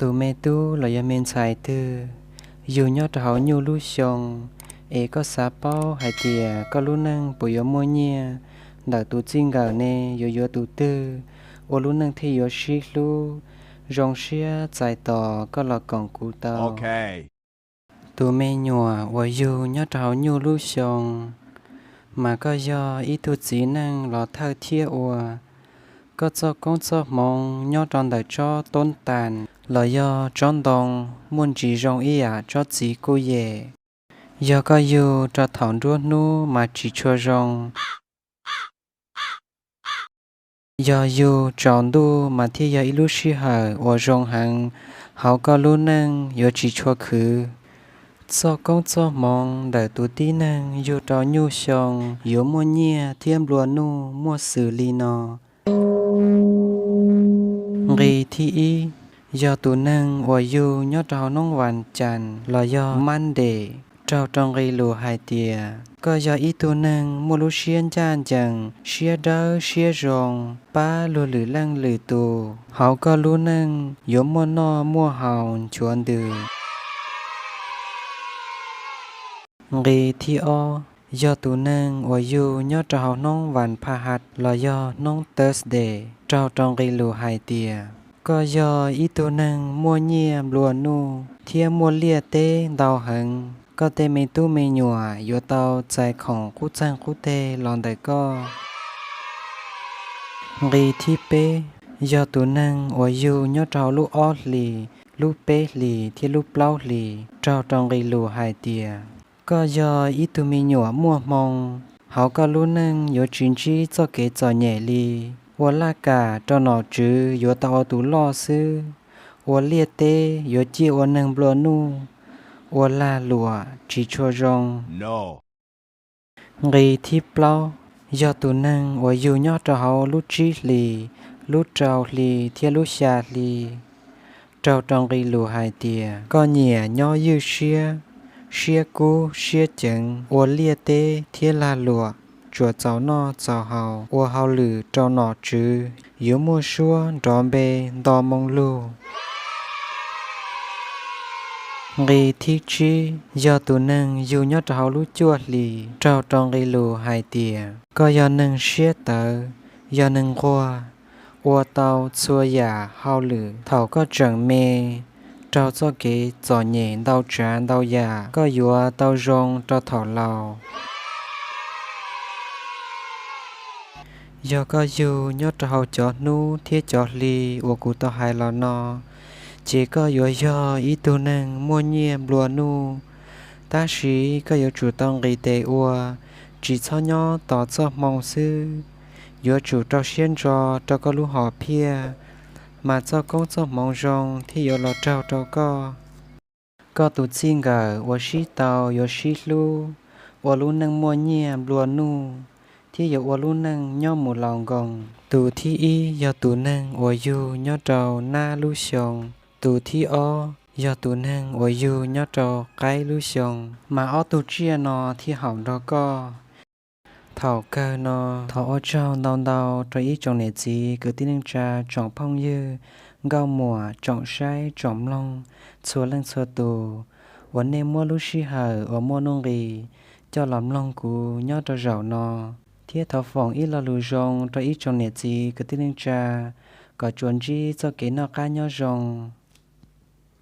Tus me tub los yog me ntxhais twg yug nyob rau hauv nyuj lub xyoo, es koj xav paub hais tias koj lub neej puas yuav muaj nyiaj ntawm tus txij nkawm ne, yuav yuav tus twg, ua lub neej thiaj yuav sib hlub, zoo siab txais tos koj los koom kuv tau. Tus me nyuam uas yug nyob rau hauv nyuj lub xyoo, mas koj yog ib tug txiv neej los thawj thiab ua. Koj txoj koob txoj hmoov nyob rau ntawm tsob toob tas los yog tsob ntoo muaj ntsis zoo ib yam tsob txiv kuj yem. Yog koj yug rau thaum nruab hnub mas tsis tshua zoo. Yog yug tsaus ntuj mas thiaj yog ib lub sij hawm uas zoo heev hauv koj lub neej, yuav tsis tshua khwv. Txoj koob txoj hmoov ntawm tus tib neeg yug rau nyuj xyoo yuav muaj nyiaj thiab nplua nuj muaj xws li no. Nqi thib ib, yog tus neeg uas yug nyob rau hauv hnub vas cas los yog Monday, raug rau nqi lus hais tias koj yog ib tug neeg muaj lub siab ncaj ncees, siab dawb siab zoo, pab luag lwm leej lwm tus. Hauv koj lub neej yuav muaj noj muaj haus nchuav ntws. Nqi thib ob, yog tus neeg uas yug nyob rau hauv hnub vas pha has los yog hnub Thursday, raug rau nqi lus hais tias koj yog ib tug neeg muaj nyiaj nplua nuj thiab muaj liaj teb ntau heev. Koj tej me tub me nyuam yuav tau txais khoom qub txeeg qub teg los ntawm koj. Nqi thib peb, yog tus neeg uas yug nyob rau hauv lub ob hlis, lub peb hlis thiab lub plaub hlis, raug rau nqi lus hais tias koj yog ib tug me nyuam muaj hmoo. Hauv koj lub neej yuav tsis ntsib txoj kev txom nyem li. Ua laj kam rau nom tswv yuav tau ua tus loj xwb. Ua liaj teb yuav ciaj ua neeg nplua nuj. Ua lag luam tsis tshua zoo. Nqi thib plaub, yog tus neeg uas yug nyob rau hauv lub tsib hlis, lub rau hli thiab lub xya hli, raug rau nqi lus hais tias koj nyiam nyob ywj siab, siab kub siab ceev, ua liaj teb thiab lag luam, tsuas txaus noj txaus haus, ua hauj lwm rau nom tswv, yuav muaj suab nrov npe nto moo lug. Nqi thib tsib, yog tus neeg yug nyob rau hauv lub cuaj hlis, raug rau nqi lus hais tias koj yog neeg siab tawv, yog neeg nquag, ua tau txhua yam hauj lwm thaum koj tseem me. Raug txoj kev txom nyem ntau tsav ntau yam, koj yuav tau zoo rau thaum laus. Yog koj yug nyob rau hauv cov hnub thiab cov hli uas kuv tau hais los no, ces koj yuav yog ib tug neeg muaj nyiaj nplua nuj. Tab sis koj yuav tsum tau nqis tes ua, tsis txhob nyob tos txoj hmoo xwb. Yuav tsum rau siab ntso rau koj lub hom phiaj, mas txoj koob txoj hmoov zoo thiaj yuav los raug rau koj. Koj tus txij nkawm uas sib tau yuav sib hlub, ua lub neej muaj nyiaj nplua nuj, thiab yuav ua lub neej nyob mus laus nkoos. Tus thib ib yog tus neeg uas yug nyob rau nab lub xyoo, tus thib ob yog tus neeg uas yug nyob rau qaib lub xyoo, mas ob tug tsiaj no thiaj haum nrog koj. Thaum kawg no, thov ua tsaug ntau ntau rau ib tsoom niam txiv kwv tij neej tsa, tsoom phooj ywg, nkauj muam, tsoom saib tsoom mloog, txhua leej txhua tus, uas nej muab lub sij hawm uas muaj nuj nqis coj los mloog kuv nyob rau zaum no, thiab thov foom ib lo lus zoo rau ib tsoom niam txiv kwv tij neej tsa kom tsuas ntsib txoj kev noj qab nyob zoo.